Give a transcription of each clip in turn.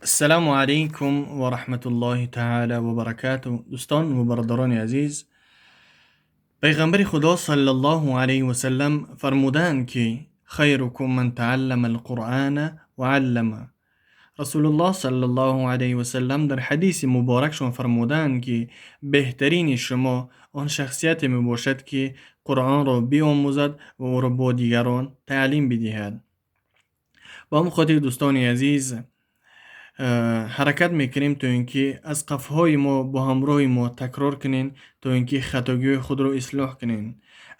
Ассалому алайкум ва раҳматуллоҳи таъала ва баракатуҳ. Дӯстон ва бародарони азиз, Пайғамбари Худо саллаллоҳу алайҳи васаллам фармудаанд, ки хайрукум ман тааллама алқуръана ва аллама. Расулуллоҳ саллаллоҳу алайҳи васаллам дар ҳадиси муборакшон фармудаанд, ки беҳтарини шумо он шахсияте мебошад, ки Қуръонро биомӯзад ва ӯро бо дигарон таълим бидиҳад. Ба ҳамин хотир, дӯстони азиз, ҳаракат мекунем, то ин ки аз қафҳои мо бо ҳамроҳи мо такрор кунем, то ин ки хатогиҳои худро ислоҳ кунем.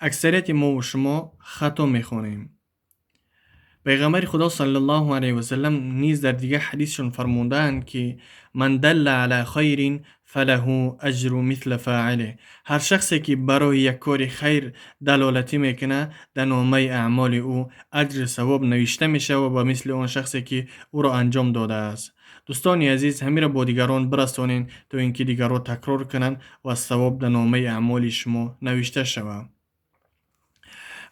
Аксарияти мову шумо хато мехонем. Пайғамбари Худо саллаллоҳу алайҳи васаллам низ дар дигар ҳадисшон фармудаанд, ки ман далла ала хайрин фалаҳу аҷру мисла фоилиҳ. Ҳар шахсе ки барои як кори хайр далолатӣ мекунад, дар номаи аъмоли ӯ аҷру савоб навишта мешавад ба мисли он шахсе ки ӯро анҷом додааст. Дӯстони азиз, ҳаминро бо дигарон бирасонед, то ин ки дигарро такрор кунанд ва савоб дар номаи аъмоли шумо навишта шавад.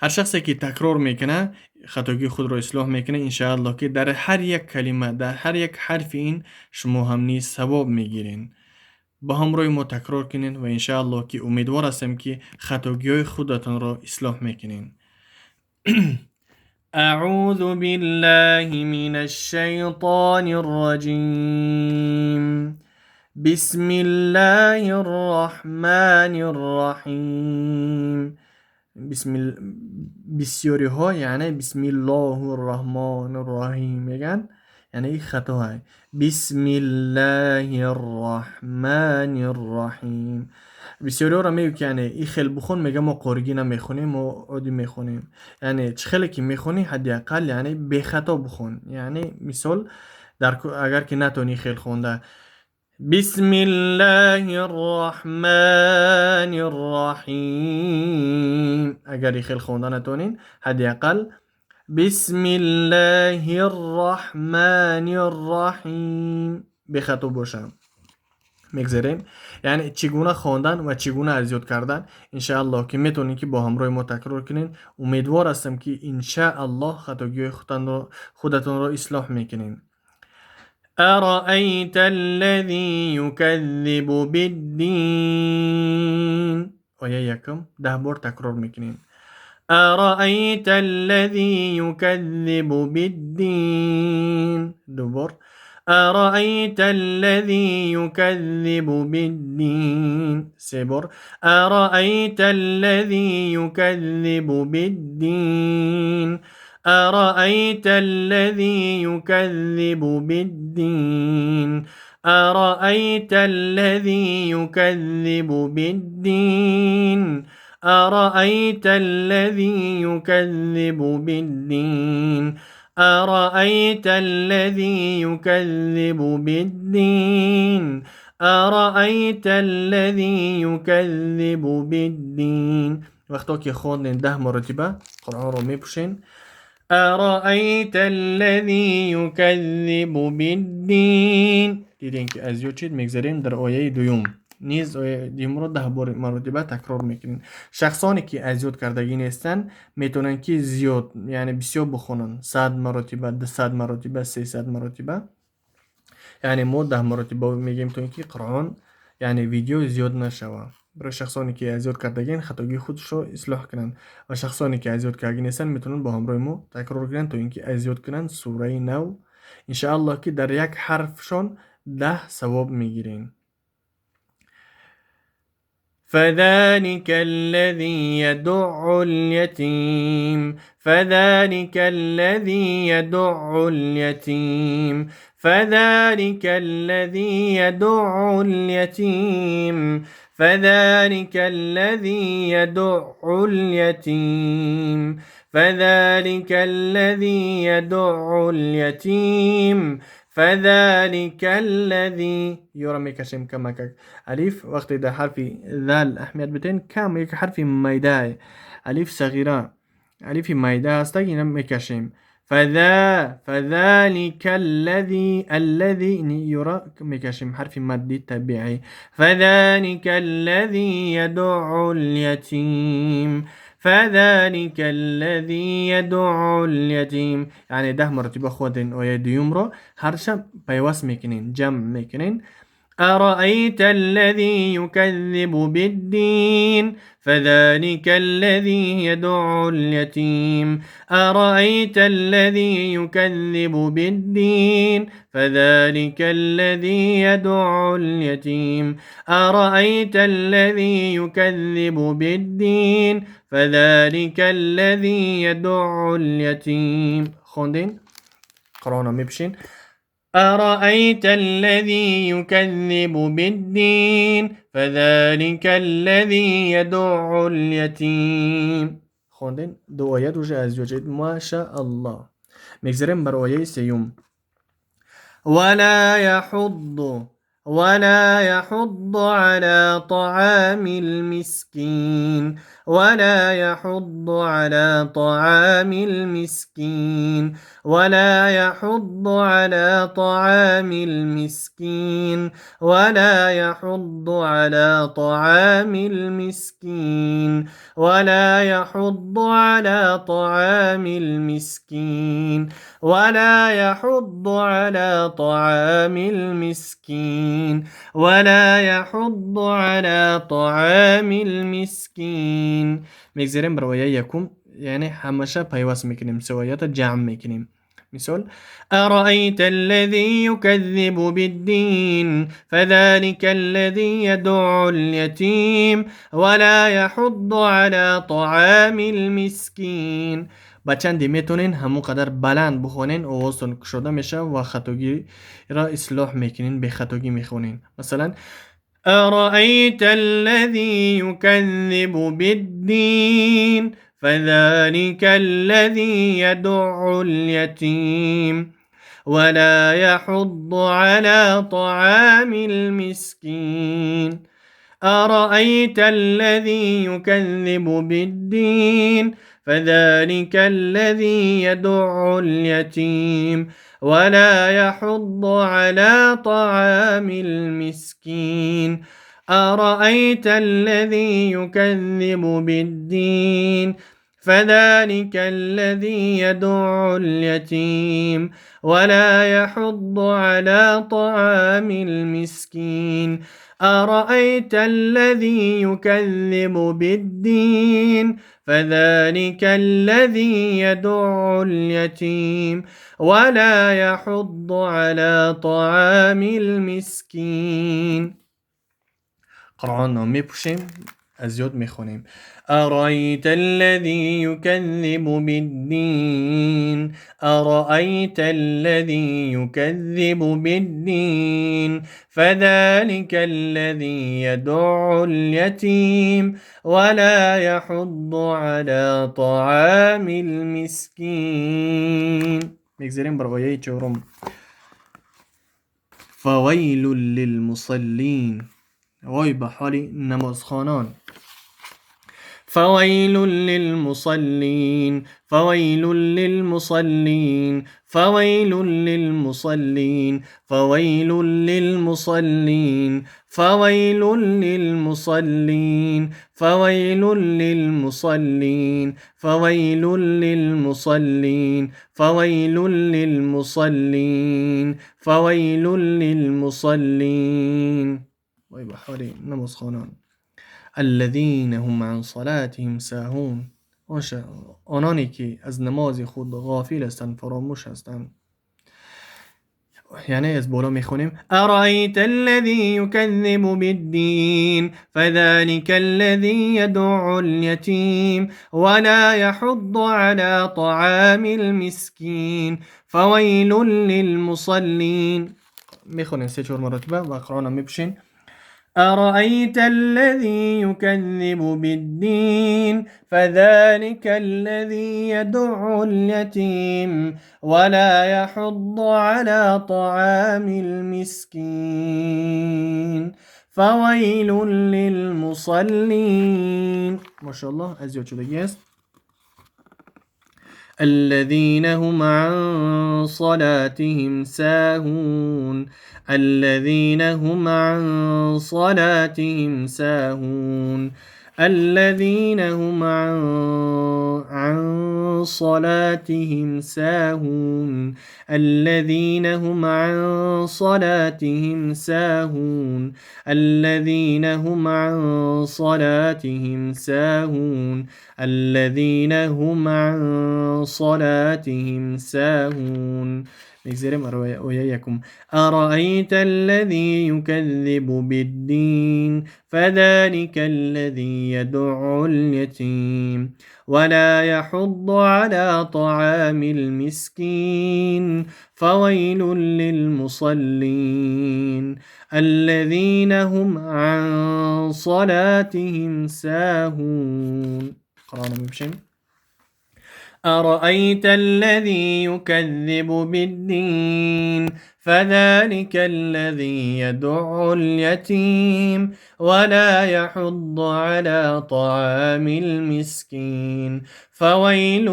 Ҳар шахсе ки такрор мекунад, хатогии худро ислоҳ мекунад, иншааллоҳ, ки дар ҳар як калима, дар ҳар як ҳарфи ин шумо ҳам низ савоб мегиред. Бо ҳамроҳи мо такрор кунед ва иншааллоҳ, ки умедвор ҳастем, ки хатогиҳои худатонро ислоҳ мекунед. أعوذ بالله من الشيطان الرجيم. بسم الله الرحمن الرحيم. بسم بسیاری‌ها یعنی بسم الله الرحمن الرحیم میگن، یعنی این خطا. بسم الله الرحمن الرحیم. بسیاری را میگه که یعنی این خیلی بخون، میگه ما قارگی نمیخونیم، ما عادی میخونیم. یعنی چه خیلی که میخونی، حداقل یعنی بی خطا بخون. یعنی مثال در اگر که نتونی خیلی خونده، بسم الله الرحمن الرحیم. اگر خیلی خونده نتونین، حداقل بسم الله الرحمن الرحیم بی خطا باشه. мегзарем, яъне чӣ гуна хондан ва чӣ гуна аз ёд кардан. Иншааллоҳ, ки метавонед, ки бо ҳамроҳи мо такрор кунед. Умедвор ҳастам, ки иншааллоҳ хатогиҳои худатонро ислоҳ мекунед. أرأيت الذي يكذب بالدين. Оя якум 10 бор такрор мекунем. أرأيت الذي يكذب بالدين. Ду бор. أرأيت الذي يكذب بالدين. Се бор. أرأيت الذي يكذب بالدين. أرأيت الذي يكذب بالدين. أرأيت الذي يكذب بالدين. أرأيت الذي يكذب بالدين. أرأيت الذي يكذب بالدين. أرأيت الذي يكذب بالدين. وقتا که خواندین 10 مرتبه قرآن رو میپوشین. أرأيت الذي يكذب بالدين. دیدین که از یاد چید. میگذاریم در آیه دوم. نیز آیه دوم رو 10 بار مرتبه تکرار میکنین. شخصانی که از یاد کردگی نیستن، میتونن که زیاد، یعنی بسیار بخونن، 100 مرتبه، 200 مرتبه، 300 مرتبه. یعنی ما 10 مرتبه میگیم تا اینکه قرآن، یعنی ویدیو زیاد نشوه. برای شخصانی که از یاد کردگین، خطاگی خودش رو اصلاح کنن و شخصانی که از یاد کردگی نیستن، میتونن با همراه ما تکرار کنن تا اینکه از یاد کنن سوره نو. انشاءالله که در یک حرفشان 10 ثواب میگیرین. فذلك الذي يدع اليتيم. فذلك الذي يدع اليتيم. فذلك الذي يدع اليتيم. فذلك الذي يدع اليتيم. فذلك الذي يدع اليتيم. فذلك الذي یورا میکشیم کمک الف. وقتی در حرف ذال اهمیت بتین، کم یک حرف میده، الف صغیره، الف میده است، اینا میکشیم. فذلك الذي، الذي یورا میکشیم، حرف مدی طبیعی. فذلك الذي يدع اليتيم. فذلك الذي يدع اليتيم. یعنی 10 مرتبه خواندین آیه دوم را هر شب پیوست میکنین، جمع میکنین. أرأيت الذي يكذب بالدين فذلك الذي يدع اليتيم. أرأيت الذي يكذب بالدين فذلك الذي يدع اليتيم. أرأيت الذي يكذب بالدين فذلك الذي يدع اليتيم. خوندین قرآن میپوشین. أرأيت الذي يكذب بالدين فذلك الذي يدع اليتيم. خوندین دو آیت وجه از جوجید ما شاء الله. میگذریم بر آیه سیوم. ولا يحض ولا يحض على طعام المسكين ولا يحض على طعام المسكين ولا يحض على طعام المسكين ولا يحض على طعام المسكين ولا يحض على طعام المسكين ولا يحض على طعام المسكين ولا يحض على طعام المسكين. میگذریم بر آیه یکم، یعنی همیشه پیوست میکنیم، سه آیات جمع میکنیم. مثال أرأيت الذي يكذب بالدين فذلك الذي يدع اليتيم ولا يحض على طعام المسكين. با چندی میتونین همون قدر بلند بخونین آوازتون کشاده میشه و خطاگی را اصلاح میکنین، به خطاگی میخونین. مثلا أرأيت الذي يكذب بالدين فذلك الذي يدع اليتيم ولا يحض على طعام المسكين. أرأيت الذي يكذب بالدين فذلك الذي يدع اليتيم ولا يحض على طعام المسكين. أرأيت الذي يكذب بالدين فذلك الذي يدع اليتيم ولا يحض على طعام المسكين. أرأيت الذي يكذب بالدين فذلك الذي يدع اليتيم ولا يحض على طعام المسكين. قرآن را میپوشیم، از یاد میخونیم. أرأيت الذي يكذب بالدين أرأيت الذي يكذب بالدين فذلك الذي يدع اليتيم ولا يحض على طعام المسكين. میگذریم بر آیه چهارم. فویل للمصلین، وای به حال نمازخوانان. فویل للمصلین فویل للمصلین فویل للمصلین فویل للمصلین فویل للمصلین فویل للمصلین فویل للمصلین فویل للمصلین فویل للمصلین. وای به حال نمازخوانان. الذين هم عن صلاتهم ساهون، آنانی که از نماز خود غافل هستند، فراموش هستند. یعنی از بالا میخونیم أرأيت الذي يكذب بالدين فذلك الذي يدع اليتيم ولا يحض على طعام المسكين فويل للمصلين. میخونیم 3-4 مرتبه و قرآن هم میپوشین. أرأيت الذي يكذب بالدين فذلك الذي يدع اليتيم ولا يحض على طعام المسكين فويل للمصلين. ما شاء الله از یاد شدگی است. الذين هم عن صلاتهم ساهون الذين هم عن صلاتهم ساهون الذين هم عن صلاتهم ساهون الذين هم عن صلاتهم ساهون الذين هم عن صلاتهم ساهون الذين هم عن صلاتهم ساهون. میگذریم آیه یکم. أرأيت الذي يكذب بالدين فذلك الذي يدع اليتيم ولا يحض على طعام المسكين فويل للمصلين الذين هم عن صلاتهم ساهون. قرآن میبشیم. أرأيت الذي يكذب بالدين فذلك الذي يدع اليتيم ولا يحض على طعام المسكين فويل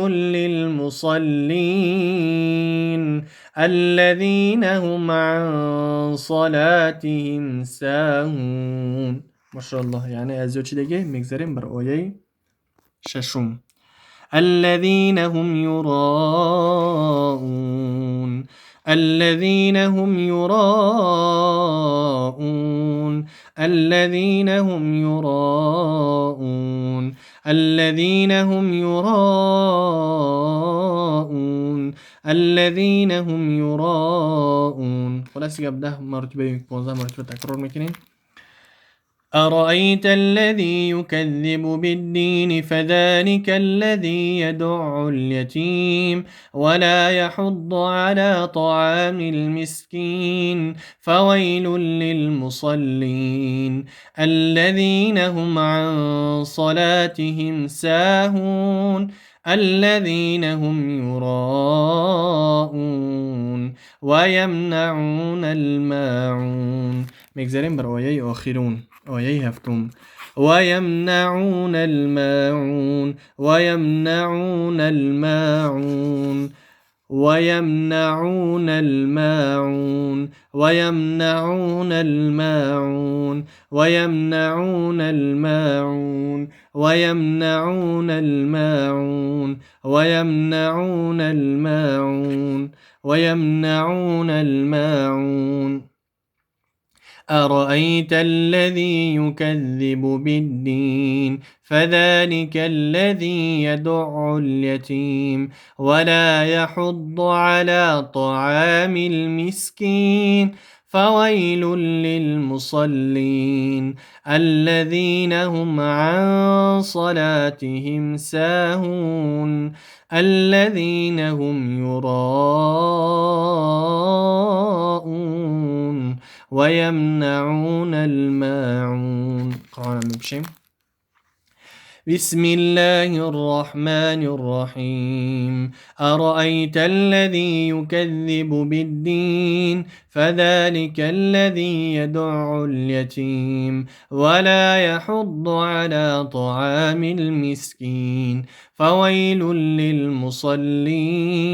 للمصلين الذين هم عن صلاتهم ساهون. ماشاءالله. یعنی از چی دیگه میگذریم بر آیه ششم. الذين هم يراءون الذين هم يراءون الذين هم يراءون الذين هم يراءون الذين هم يراءون. خلاص دیگه 10 مرتبه 15 مرتبه تکرار میکنیم. أرأيت الذي يكذب بالدين فذلك الذي يدع اليتيم ولا يحض على طعام المسكين فويل للمصلين الذين هم عن صلاتهم ساهون الذين هم يراءون ويمنعون الماعون. میگذریم بر آیه آخرون، آیه هفتم. ويمنعون الماعون ويمنعون الماعون ويمنعون الماعون ويمنعون الماعون ويمنعون الماعون ويمنعون الماعون ويمنعون الماعون ويمنعون الماعون. أرأيت الذي يكذب بالدين فذلك الذي يدع اليتيم ولا يحض على طعام المسكين فويل للمصلين الذين هم عن صلاتهم ساهون الذين هم يراءون ويمنعون الماعون. قرآن میبشیم. بسم الله الرحمن الرحيم. أرأيت الذي يكذب بالدين فذلك الذي يدع اليتيم ولا يحض على طعام المسكين فويل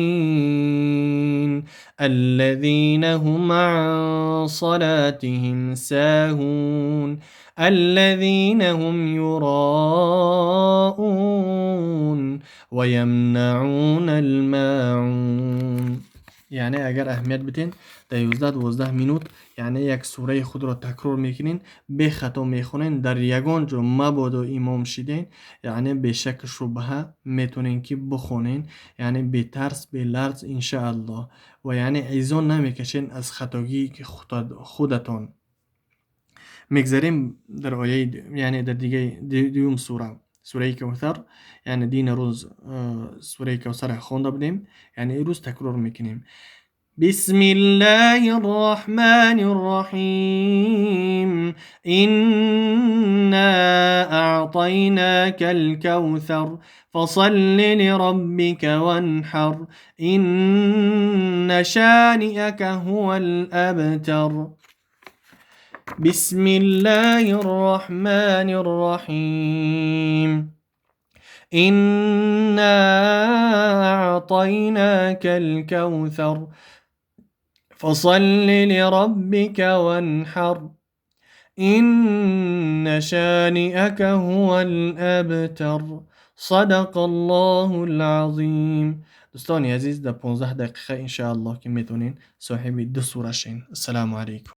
للمصلين الذين هم عن صلاتهم ساهون الذين هم يراءون ويمنعون الماعون. یعنی اگر اهمیت بدین در 11-12 минут یعنی یک سوره خود را تکرار میکنین، به خطا میخونین، در یگان جا مبادا امام شیدین، یعنی به شک شبهه میتونین که بخونین، یعنی به ترس به لرز انشاءالله، و یعنی ایزان نمیکشین از خطاگی خودتان. میگذریم در آیه، یعنی در دیگه دوم سوره، سوره کوثر. یعنی دین روز سوره کوثر خوانده بودیم، یعنی روز تکرار میکنیم. بسم الله الرحمن الرحيم. إنا أعطيناك الكوثر فصل لربك وانحر إن شانئك هو الأبتر. بسم الله الرحمن الرحيم. إنا أعطيناك الكوثر فصل لربك وانحر إن شانئك هو الأبتر. صدق الله العظيم. Дӯстони азиз, дар 15 дақиқа, иншааллоҳ, ки метавонед соҳиби ду сура шен. Ассалому алайкум.